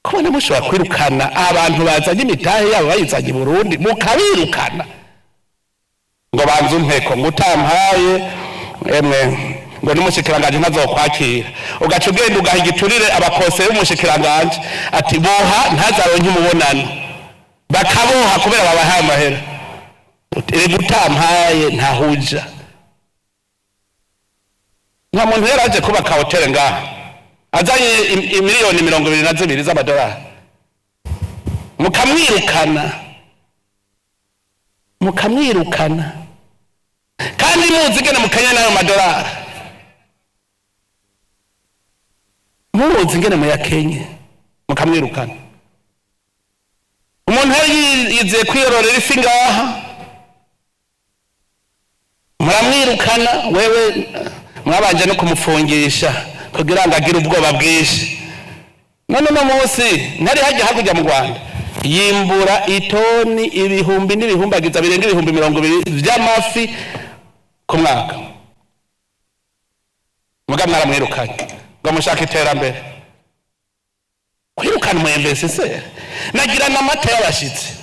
Kubona mushobora kwirukana abantu bazanye imitahe yabo bayizanye i Burundi, mukabirukana ngo banze umpeko, ngo utampaye, emwe, ngo n'umushikiranganji ntazokwakira. Ugaca ugenda ugaha igiturire abakonseye b'umushikiranganji, ati boha ntazaronke umubonano, bakaboha kubera babahaye amahera. Uti, erega utampaye ntahuja. Nta muntu yari aje kubaka hoteli ngaha azanye imiliyoni 22 z'amadolari, mukamwirukana, mukamwirukana, kandi muzi ingene mukenya n'ayo madolari, muzi ingene muyakenye, mukamwirukana. Umuntu yari yizeye kwiyororera ifi ngaha, muramwirukana. Wewe mwabanje no kumufungisha kugira ngo agire ubwoba bwinshi. None uno munsi ntari hajya hakurya mu Rwanda yimbura itoni ibihumbi n'ibihumbagiza birenga 20,000 vy'amafi ku mwaka. Muga mwaramwirukanye ngo mushaka iterambere. Kwirukana umu investisseur, nagira n'amata y'abashitsi.